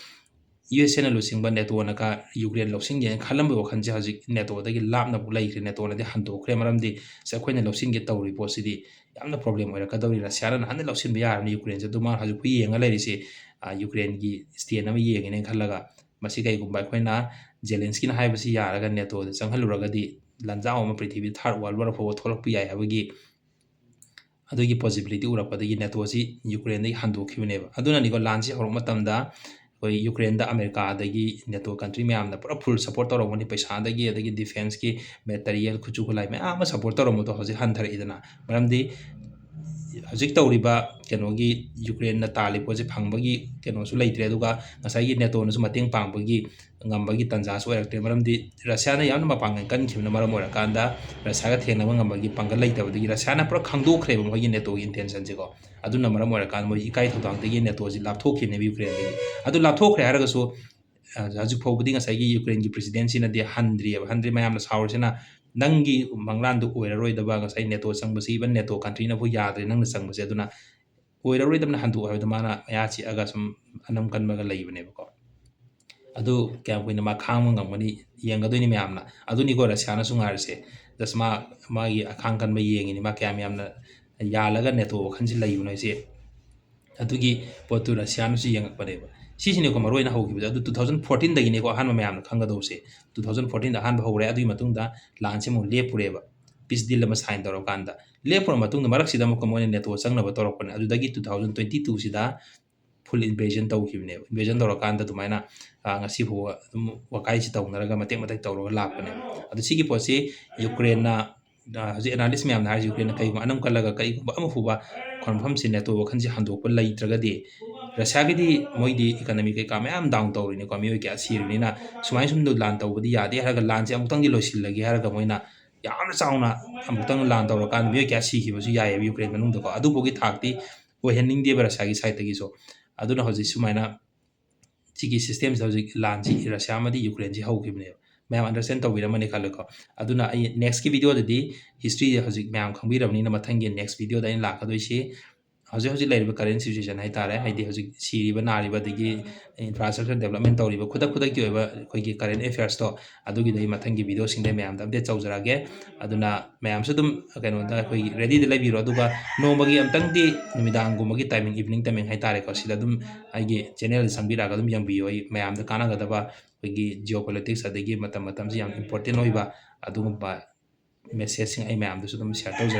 ꯌꯨ ꯑꯦꯁ ꯑꯦꯅ ꯂꯨꯆꯤꯡꯕ ꯅꯦꯇꯣꯅ ꯀ-, ꯌꯨꯀ꯭ꯔꯦꯟ ꯂꯧꯁꯤꯟꯒꯦꯅ ꯈꯜꯂꯝꯕꯒꯤ ꯋꯥꯈꯜꯁꯦ ꯍꯧꯖꯤꯛ ꯅꯦꯇꯣꯗꯒꯤ ꯂꯥꯞꯅꯕꯨ ꯂꯩꯈ꯭ꯔꯦ, ꯅꯦꯇꯣꯅꯗꯤ ꯍꯟꯗꯣꯛꯈ꯭ꯔꯦ꯫ ꯃꯔꯝꯗꯤ ꯁꯦ ꯑꯩꯈꯣꯏꯅ ꯂꯧꯁꯤꯟꯒꯦ ꯇꯧꯔꯤ ꯄꯣꯠꯁꯤꯗꯤ ꯌꯥꯝꯅ ꯄ꯭ꯔꯣꯕ꯭ꯂꯦꯝ ꯑꯣꯏꯔꯛꯀꯗꯧꯔꯤ, ꯔꯁꯤꯌꯥꯅ ꯅꯍꯥꯟꯗ ꯂꯧꯁꯤꯟꯕ ꯌꯥꯔꯕꯅꯤ ꯌꯨꯀ꯭ꯔꯦꯟꯁꯦ, ꯑꯗꯨ ꯃꯥꯅ ꯍꯧꯖꯤꯛꯐꯥꯎ ꯌꯦꯡꯉ ꯂꯩꯔꯤꯁꯤ, ꯑ, ꯌꯨꯀ꯭ꯔꯦꯟꯒꯤ ꯁ꯭ꯇꯦꯟ ꯑꯃ ꯌꯦꯡꯉꯦꯅ ꯈꯜꯂꯒ, ꯃꯁꯤ ꯀꯩꯒꯨꯝꯕ ꯑꯩꯈꯣꯏꯅ ꯖꯦꯂꯦꯟꯁꯀꯤꯅ ꯍꯥꯏꯕꯁꯤ ꯌꯥꯔꯒ ꯅꯦꯇꯣꯗ ꯆꯪꯍꯜꯂꯨꯔꯒꯗꯤ ꯂꯥꯟꯖꯥꯎ ꯑꯃ ꯄ꯭ꯔꯤꯊꯤꯕꯤ third world war ꯐꯥꯎꯕ ꯊꯣꯛꯂꯛꯄ ꯌꯥꯏ ꯍꯥꯏꯕꯒꯤ ꯑꯗꯨꯒꯤ possibility ꯎꯔꯛꯄꯗꯒꯤ NATOꯁꯤ ꯌꯨꯀ꯭ꯔꯦꯟꯗꯒꯤ ꯍꯟꯗꯣꯛꯈꯤꯕꯅꯦꯕ꯫ ꯑꯗꯨꯅꯅꯤꯀꯣ ꯂꯥꯟꯁꯤ ꯍꯧꯔꯛꯄ ꯃꯇꯝꯗ ꯑꯩꯈꯣꯏ ꯌꯨꯀ꯭ꯔꯦꯟꯗ ꯑꯃꯦꯔꯤꯀꯥꯗꯒꯤ NATO country ꯃꯌꯥꯝꯅ ꯄꯨꯔꯥ full support ꯇꯧꯔꯝꯒꯅꯤ, ꯄꯩꯁꯥꯗꯒꯤ, ꯑꯗꯒꯤ defenceꯀꯤ material, ꯈꯨꯠꯁꯨ ꯈꯨꯠꯂꯥꯏ ꯃꯌꯥꯝ ꯑꯃ support ꯇꯧꯔꯝꯕꯗꯣ ꯍꯧꯖꯤꯛ ꯍꯟꯊꯔꯛꯏꯗꯅ꯫ ꯃꯔꯝꯗꯤ ꯍꯧꯖꯤꯛ ꯇꯧꯔꯤꯕ ꯀꯩꯅꯣꯒꯤ ꯌꯨꯀ꯭ꯔꯦꯟꯅ ꯇꯥꯜꯂꯤ ꯄꯣꯠꯁꯦ ꯐꯪꯕꯒꯤ ꯀꯩꯅꯣꯁꯨ ꯂꯩꯇ꯭ꯔꯦ, ꯑꯗꯨꯒ ꯉꯁꯥꯏꯒꯤ NATOꯅꯁꯨ ꯃꯇꯦꯡ ꯄꯥꯡꯕꯒꯤ ꯉꯝꯕꯒꯤ ꯇꯥꯟꯖꯥꯁꯨ ꯑꯣꯏꯔꯛꯇ꯭ꯔꯦ꯫ ꯃꯔꯝꯗꯤ ꯔꯁꯤꯌꯥꯅ ꯌꯥꯝꯅ ꯃꯄꯥꯡꯒꯜ ꯀꯟꯈꯤꯕꯅ ꯃꯔꯝ ꯑꯣꯏꯔꯀꯥꯟꯗ ꯔꯁꯤꯌꯥꯒ ꯊꯦꯡꯅꯕ ꯉꯝꯕꯒꯤ ꯄꯥꯡꯒꯜ ꯂꯩꯇꯕꯗꯒꯤ ꯔꯁꯤꯌꯥꯅ ꯄꯨꯔꯥ ꯈꯪꯗꯣꯛꯈ꯭ꯔꯦꯕ ꯃꯣꯏꯒꯤ NATOꯒꯤ intentionꯁꯦꯀꯣ꯫ ꯑꯗꯨꯅ ꯃꯔꯝ ꯑꯣꯏꯔꯀꯥꯟꯗ ꯃꯣꯏ ꯏꯀꯥꯏ ꯊꯧꯗꯥꯡꯗꯒꯤ NATOꯁꯤ ꯂꯥꯞꯊꯣꯛꯈꯤꯕꯅꯦꯕ ꯌꯨꯀ꯭ꯔꯦꯟꯗꯒꯤ꯫ ꯑꯗꯨ ꯂꯥꯞꯊꯣꯛꯈ꯭ꯔꯦ ꯍꯥꯏꯔꯒꯁꯨ, ꯑ, ꯍꯧꯖꯤꯛ ꯐꯥꯎꯕꯗꯤ ꯉꯁꯥꯏꯒꯤ ꯌꯨꯀ꯭ꯔꯦꯟꯒꯤ presidentꯁꯤꯅꯗꯤ ꯍꯟꯗ꯭ꯔꯤꯑꯕ꯫ ꯍꯟꯗ꯭ꯔꯤ ꯃꯌꯥꯝꯅ ꯁꯥꯎꯔꯤꯁꯤꯅ, "ꯅꯪꯒꯤ ꯃꯪꯂꯥꯟꯗꯨ ꯑꯣꯏꯔꯔꯣꯏꯗꯕ, ꯉꯁꯥꯏ NATO ꯆꯪꯕꯁꯤ, even NATO countryꯅꯐꯥꯎ ꯌꯥꯗ꯭ꯔꯦ ꯅꯪꯅ ꯆꯪꯕꯁꯦ, ꯑꯗꯨꯅ ꯑꯣꯏꯔꯔꯣꯏꯗꯕꯅ ꯍꯟꯗꯣꯛ" ꯍꯥꯏꯕꯗ ꯃꯥꯅ ꯃꯌꯥ ꯆꯤꯛꯑꯒ ꯁꯨꯝ ꯑꯅꯝ ꯀꯟꯕꯒ ꯂꯩꯕꯅꯦꯕꯀꯣ꯫ ꯑꯗꯨ ꯀꯌꯥꯝ ꯀꯨꯏꯅ ꯃꯥ ꯈꯥꯡꯕ ꯉꯝꯒꯅꯤ ꯌꯦꯡꯒꯗꯣꯏꯅꯤ ꯃꯌꯥꯝꯅ꯫ ꯑꯗꯨꯅꯤꯀꯣ ꯔꯁꯤꯌꯥꯅꯁꯨ ꯉꯥꯏꯔꯤꯁꯦ꯫ Just ꯃꯥ, ꯃꯥꯒꯤ ꯑꯈꯥꯡ ꯀꯟꯕ ꯌꯦꯡꯉꯤꯅꯤ, ꯃꯥ ꯀꯌꯥꯝ ꯌꯥꯝꯅ ꯌꯥꯜꯂꯒ NATO ꯋꯥꯈꯜꯁꯤ ꯂꯩꯕꯅꯣ ꯍꯥꯏꯁꯦ꯫ ꯑꯗꯨꯒꯤ ꯄꯣꯠꯇꯨ ꯔꯁꯤꯌꯥꯅꯁꯨ ꯌꯦꯡꯉꯛꯄꯅꯦꯕ꯫ ꯁꯤꯁꯤꯅꯤꯀꯣ ꯃꯔꯨ ꯑꯣꯏꯅ ꯍꯧꯈꯤꯕꯁꯦ꯫ ꯑꯗꯨ two thousand fourteenꯗꯒꯤꯅꯤꯀꯣ ꯑꯍꯥꯟꯕ ꯃꯌꯥꯝꯅ ꯈꯪꯒꯗꯧꯕꯁꯦ꯫ Two thousand fourteenꯗ ꯑꯍꯥꯟꯕ ꯍꯧꯔꯦ꯫ ꯑꯗꯨꯒꯤ ꯃꯇꯨꯡꯗ ꯂꯥꯟꯁꯦ ꯑꯃꯨꯛ ꯂꯦꯞꯄꯨꯔꯦꯕ, peace deal ꯑꯃ sign ꯇꯧꯔꯀꯥꯟꯗ꯫ ꯂꯦꯞꯄꯨꯔ ꯃꯇꯨꯡꯗ ꯃꯔꯛꯁꯤꯗ ꯑꯃꯨꯛꯀ ꯃꯣꯏꯅ NATO ꯆꯪꯅꯕ ꯇꯧꯔꯛꯄꯅꯦ꯫ ꯑꯗꯨꯗꯒꯤ two thousand twenty twoꯁꯤꯗ full invasion ꯇꯧꯈꯤꯕꯅꯦꯕ꯫ Invasion ꯇꯧꯔꯀꯥꯟꯗ ꯑꯗꯨꯃꯥꯏꯅ, ꯑ, ꯉꯁꯤ ꯐꯥꯎꯕ ꯑꯗꯨꯝ ꯋꯥꯀꯥꯏꯁꯤ ꯇꯧꯅꯔꯒ ꯃꯇꯦꯛ ꯃꯇꯦꯛ ꯇꯧꯔꯒ ꯂꯥꯛꯄꯅꯦꯕ꯫ ꯑꯗꯨ ꯁꯤꯒꯤ ꯄꯣꯠꯁꯤ ꯌꯨꯀ꯭ꯔꯦꯟꯅ, ꯑ, ꯍꯧꯖꯤꯛ analyst ꯃꯌꯥꯝꯅ ꯍꯥꯏꯔꯤꯁꯤ ꯌꯨꯀ꯭ꯔꯦꯟꯅ ꯀꯩꯒꯨꯝꯕ ꯑꯅꯝ ꯀꯜꯂꯒ ꯀꯩꯒꯨꯝꯕ ꯑꯃ ꯐꯥꯎꯕ ꯈꯣꯡꯐꯝꯁꯤ NATO ꯋꯥꯈꯜꯁꯤ ꯍꯟꯗꯣꯛꯄ ꯂꯩꯇ꯭ꯔꯒꯗꯤ, ꯔꯁꯤꯌꯥꯒꯤꯗꯤ ꯃꯣꯏꯗꯤ economy ꯀꯩꯀꯥ ꯃꯌꯥꯝ down ꯇꯧꯔꯤꯅꯤꯀꯣ, ꯃꯤꯑꯣꯏ ꯀꯌꯥ ꯁꯤꯔꯤꯕꯅꯤꯅ ꯁꯨꯃꯥꯏꯅ ꯁꯨꯝ ꯂꯥꯟ ꯇꯧꯕꯗꯤ ꯌꯥꯗꯦ ꯍꯥꯏꯔꯒ ꯂꯥꯟꯁꯦ ꯑꯃꯨꯛꯇꯪꯗꯤ ꯂꯣꯏꯁꯤꯜꯂꯒꯦ ꯍꯥꯏꯔꯒ ꯃꯣꯏꯅ ꯌꯥꯝꯅ ꯆꯥꯎꯅ ꯑꯃꯨꯛꯇꯪ ꯂꯥꯟ ꯇꯧꯔꯀꯥꯟꯗ ꯃꯤꯑꯣꯏ ꯀꯌꯥ ꯁꯤꯈꯤꯕꯁꯨ ꯌꯥꯏꯑꯕ ꯌꯨꯀ꯭ꯔꯦꯟ ꯃꯅꯨꯡꯗꯀꯣ꯫ ꯑꯗꯨꯐꯥꯎꯒꯤ ꯊꯥꯛꯇꯤ ꯑꯣꯏꯍꯟꯅꯤꯡꯗꯦꯕ ꯔꯁꯤꯌꯥꯒꯤ sideꯇꯒꯤꯁꯨ꯫ ꯑꯗꯨꯅ ꯍꯧꯖꯤꯛ ꯁꯨꯃꯥꯏꯅ ꯁꯤꯒꯤ systemꯁꯤꯗ ꯍꯧꯖꯤꯛ ꯂꯥꯟꯁꯤ ꯔꯁꯤꯌꯥ ꯑꯃꯗꯤ ꯌꯨꯀ꯭ꯔꯦꯟꯁꯤ ꯍꯧꯈꯤꯕꯅꯦꯕ꯫ ꯃꯌꯥꯝ understand ꯇꯧꯕꯤꯔꯝꯃꯅꯤ ꯈꯜꯂꯦꯀꯣ꯫ ꯑꯗꯨꯅ ꯑꯩ nextꯀꯤ videoꯗꯗꯤ history ꯍꯧꯖꯤꯛ ꯃꯌꯥꯝ ꯈꯪꯕꯤꯔꯕꯅꯤꯅ ꯃꯊꯪꯒꯤ next videoꯗ ꯑꯩꯅ ꯂꯥꯛꯀꯗꯣꯏꯁꯤ ꯍꯧꯖꯤꯛ ꯍꯧꯖꯤꯛ ꯂꯩꯔꯤꯕ current situation ꯍꯥꯏ ꯇꯥꯔꯦ, ꯍꯥꯏꯗꯤ ꯍꯧꯖꯤꯛ ꯁꯤꯔꯤꯕ ꯅꯥꯔꯤꯕ ꯑꯗꯒꯤ infrastructure development ꯇꯧꯔꯤꯕ ꯈꯨꯗꯛ ꯈꯨꯗꯛꯀꯤ ꯑꯣꯏꯕ ꯑꯩꯈꯣꯏꯒꯤ current affairsꯇꯣ, ꯑꯗꯨꯒꯤꯗꯣ ꯑꯩ ꯃꯊꯪꯒꯤ videoꯁꯤꯡꯗ ꯃꯌꯥꯝꯗ update ꯇꯧꯖꯔꯛꯑꯒꯦ꯫ ꯑꯗꯨꯅ ꯃꯌꯥꯝꯁꯨ ꯑꯗꯨꯝ ꯀꯩꯅꯣꯗ ꯑꯩꯈꯣꯏꯒꯤ readyꯗ ꯂꯩꯕꯤꯔꯣ, ꯑꯗꯨꯒ ꯅꯣꯡꯃꯒꯤ ꯑꯝꯇꯪꯗꯤ ꯅꯨꯃꯤꯗꯥꯡꯒꯨꯝꯕꯒꯤ timing, evening timing ꯍꯥꯏ ꯇꯥꯔꯦꯀꯣ, ꯁꯤꯗ ꯑꯗꯨꯝ ꯑꯩꯒꯤ channelꯗ ꯆꯪꯕꯤꯔꯛꯑꯒ ꯑꯗꯨꯝ ꯌꯦꯡꯕꯤꯌꯨ꯫ ꯑꯩ ꯃꯌꯥꯝꯗ ꯀꯥꯟꯅꯒꯗꯕ ꯑꯩꯈꯣꯏꯒꯤ geopolitics ꯑꯗꯒꯤ ꯃꯇꯝ ꯃꯇꯝꯁꯤ ꯌꯥꯝ important ꯑꯣꯏꯕ ꯑꯗꯨꯒꯨꯝꯕ ꯃꯦꯁꯦꯖꯁꯤꯡ ꯑꯩ ꯃꯌꯥꯝꯗꯁꯨ ꯑꯗꯨꯝ ꯁꯤꯌꯔ ꯇꯧꯖꯔꯛꯀꯦ꯫